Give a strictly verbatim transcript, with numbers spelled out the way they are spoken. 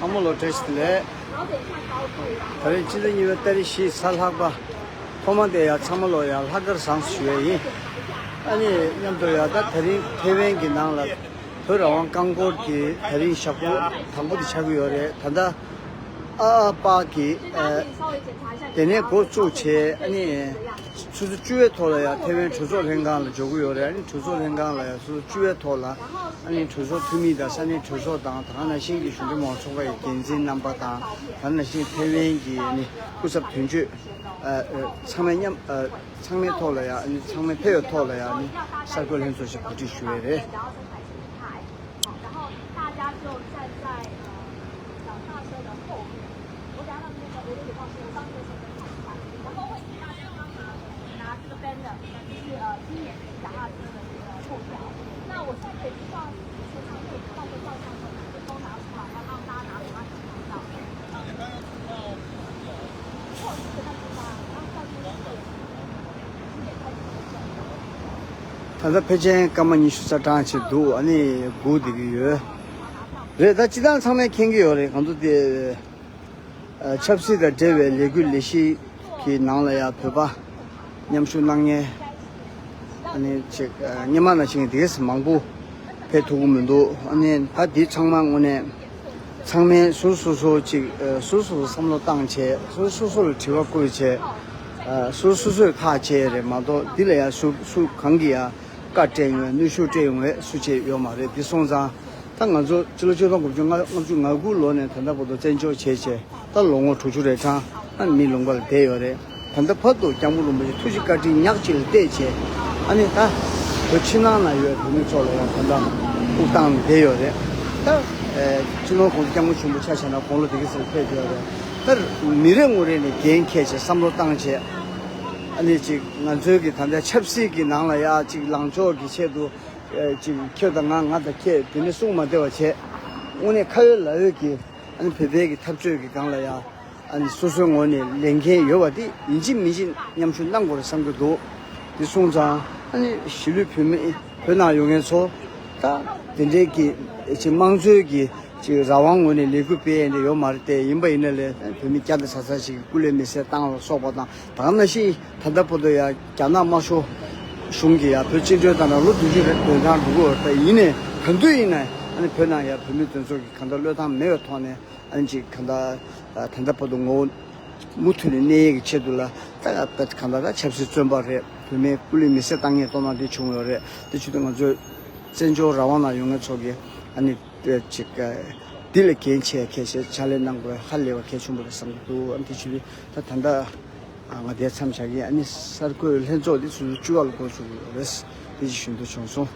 ཚང་མ་ལོ་བཀྲ་ཤིས་བདེ་ལེགས། ད་རིང་སྤྱི་ཟླ་གཉིས་པའི་ཏ་རིག་བཞི་གཟའ་ལྷག་པ། ཐོག་མ་དེ་ཡང་ཚང་མ་ལོ་ཡང་ལྷག་དཀར་བཟང་ཞུ་ཡས་ཡིན། ཨ་ནི་མཉམ་དུ་ཡང་ད་ད་རིང་ཐེ་ཝན་གྱི་ནང་ལ་བོད་རང་དབང་རྐང་འཁོར་གྱི་ད་རིང་ཞག་པོ་དང་པོ་དེ་ཆགས་ཀྱི་ཡོད་རེད། ད་ལྟ་ཨ་ཨ་པ་གི་ཨ་དེ་ནས་འགོ་བཙུགས་བྱས། ཨ་ནི་ཆུ་ཚོད་བཅུ་པའི་ཐོག་ལ་ཡང་ཐེ་ཝན་གྲོས་ཚོགས་ལྷན་ཁང་ལ་འབྱོར་གྱི་ཡོད་རེད། ཨ་ནི་གྲོས་ཚོགས་ལྷན་ཁང་ལ་ཡང་ཆུ་ཚོད་བཅུ་པའི་ཐོག་ལ་ཨ་ནི་གྲོས་ཚོགས་འཐུས་མི་དང་ས་གནས་གྲོས་ཚོགས་དང་ད་ག་ནང་བཞིན་གྱི་གཞུང་འབྲེལ་མང་ཚོགས་ཁག་གི་འགན་འཛིན་རྣམ་པ་དང་། ད་ག་ནང་བཞིན་ཐེ་ཝན་གྱི་ཨ་ནི་སྐུ་ཚབ་དོན་གཅོད་ཨ་ཨ་ཚང་མས་མཉམ་ཨ་ཚང་མའི་ཐོག་ལ་ཡང་ཨ་ནི་ཚང་མས་ཕེབས་པའི་ཐོག་ལ་ཡང་ཨ་ནི་གསར་འགོད་ལྷན་ཚོགས་ཤིག་གོ་སྒྲིག་ཞུ་བས་རེད། ད་ལྟ་ཕལ་ཆེར་སྐར་མ་ཉི་ཤུ་རྩ་གྲངས་ཅིག་འདུག་ཨ་ནི་སྒུག་བསྡད་ཀྱི་ཡོད་རེད། ད་སྤྱིར་བཏང་ཚང་མས་མཁྱེན་གྱི་ཡོད་རེད། གང་ལྟར་དེ། ཨ་ཆབ་སྲིད་དང་འབྲེལ་བའི་ལས་འགུལ་ལས་གཞི་གི་ནང་ལ་ཡང་བོད་པ་མཉམ་ཞུགས་གནང་མཁན་ཨ་ནི་ཅིག་ཨ་སྔོན་མ་ནང་བཞིན་དེ་གས་མང་པོ་ཕེབས་ཐུབ་ཀྱི་མི་འདུག་ཨ་ནི་ད་འདི་ཚང་མ་དངོས་གནས་ཚང་མས་སོ་སོ་སོ་ཅིག་ཨ་སོ་སོ་སོ་བསམ་བློ་བཏང་བྱས། སོ་སོ་སོ་ལ་དྲི་བ་བཀོད་བྱས། ཨ་སོ་སོ་སོས་ཐག་བཅད་རེད་མ་གཏོགས། འདི་ལ་ཡང་སུ་སུ་གང་གིས་ཡང་བཀའ་སྤྲད་ཡོད། གནོན་ཤུགས་སྤྲད་ཡོང་བས་སུ་བཅད་ཡོད་མ་རེད། འདི་སོང་ཙང་། ད་ང་ཚོ་ཕྱི་ལོ་ཆིག་སྟོང་དགུ་བརྒྱ་ལྔ་བཅུ་ང་དགུ་ལོ་ནས་ད་ལྟ་བར་དུ་བཙན་བྱོལ་བྱས་བྱས་ད་ལོ་ངོ་དྲུག་ཅུ་རེ་གྲངས་ཨ་མི་ལུང་པ་ལ་བསྡད་ཡོད་རེད། ད་ལྟ་བར་དུ་སྐྱབས་མགོན་རིན་པོ་ཆེ་ཐུགས་རྗེ་བཀའ་དྲིན་ཉག་གཅིག་ལ་བལྟས་བྱས། ཨ་ནི་ད་བོད་ཕྱི་ནང་ན་ཡོད་བོད་མི་ཚོ་ལ་ཡང་ད་ལྟ་དབུགས་བཏང་ནས་བསྡད་ཡོད་རེད། ད་ཨེ་སྤྱི་ནོར་གོང་ས་སྐྱབས་མགོན་ཆེན་པོ་ཆ་བཞག་ན་དགུང་ལོ་དེ་ག་ཚོད་ཕེབས་ཡོད་རེད། ད་མི་རེ་ངོ་རེ་ནས་འགན་འཁྱེར་བྱས་བསམ་བློ་བཏང་བྱས། ཨ་ནི་ཅིག་ང་ཚོའི་གི་ད་ལྟ་ཆབ་སྲིད་ཀྱི་ནང་ལ་ཡ་ཅིག་ལངས་ཕྱོགས་ཀྱི་ཆེད་དུ། ཨེ་ཅིག་ཁྱོད་དང་ང་ང་དང་ཁྱེད་དེ་ནས་གསུང་མ་བདེ་བ་བྱས། དངོས་གནས་ཁ་ཡོད་ལག་ཡོད་ཀྱི་ཨ་ནི་བོད་པའི་གི་འཐབ་རྩོད་ཀྱི་སྒང་ལ་ཡ་ཨ་ནི་སོ་སོའི་ངོས་ནས་ལས་འགན་ཡོད་པ་དེ་ཡིན་གཅིག་མིན་གཅིག་མཉམ་ཞུགས་གནང་དགོས་རེད་བསམ་གྱི་འདུག་དེ་སོང་ཙང་ཨ་ནི་གཞིས་ལུས་བོད་མི་བོད་ནང་ཡོད་མཁན་ཚོ་ད་དེ་འདྲའི་གི་ཅིག་དམངས་གཙོའི་གི་ཅིག་རང་དབང་ངོས་ནས་ལས་འགུལ་སྤེལ་ཡས་འདྲ་ཡོད་མ་རེད་དེ། ཡིན་པ་ཡིན་ན་ལས་བོད་མི་བརྒྱ་དང་ས་ས་ཞིག་སྐུ་ལས་མེ་སྲེག་བཏང་བ་སོགས་པ་དང་། ད་ག་ནང་བཞིན་ད་ལྟ་བར་དུ་ཡང་རྒྱ་ནག་དམར་ཤོག་གཞུང་གིས་ཡང་བོད་བཅིངས་འགྲོལ་བཏང་ནས་ལོ་བདུན་ཅུ་རེ་འགྲོ་སྟངས་འགྲོ་གི་ཡོད་རེད། ད་ཡིན་ནའི་ག་དུས་ཡིན་ནའི་ཨ་ནི་བོད་ནང་ཡང་བོད་མི་དེ་ཚོ་གི་གང་ལྟར་བློས་བཏང་མེད་པའི་ཐོག་ནས་ཨ་ནི་ཅིག་གང་ལྟར་ད་ལྟ་བར་དུ་ངོ་བོ་མུ་མཐུད་ནས་གནས་ཡས་ཀྱི་ཆེད་དུ་ལ་ད་གང་ལྟར་ད་ཆབ་སྲིད་བཙོན་པ་རེད། བོད་མི་སྐུ་ལུས་མེ་སྲེག་བཏང་མཁན་སྟོང་ནང་འདི་བྱུང་ཡོད་རེད། དེ་བྱུང་དུས་ང་ཚོས་བཙན་བྱོལ་རང་དབང་ནང་ཡོད་མཁན་ཚོ་གི་ཨ་ནི་ཅིག་འདི་ལ་འགན་འཁྱེར་མཁན་ཞིག་ཕྱག་ལས་གནང་དགོས་ཧ་ལས་པ་གལ་ཆེན་པོ་རེད་བསམ་གྱི་འདུག་ཨ་ནི་དེ་བྱེད་དུས་ད་ད་ལྟ་ང་དེ་མཚམས་བཞག་གི། ཨ་ནི་གསར་འགོད་ལྷན་ཚོགས་འདི་ཆུ་ཚོད་བཅུ་པ་ལ་འགོ་ཚུགས་ཀྱི་ཡོད་རེད། དེ་ཅིག་ཞུ་འདོད་བྱུང་སོང་།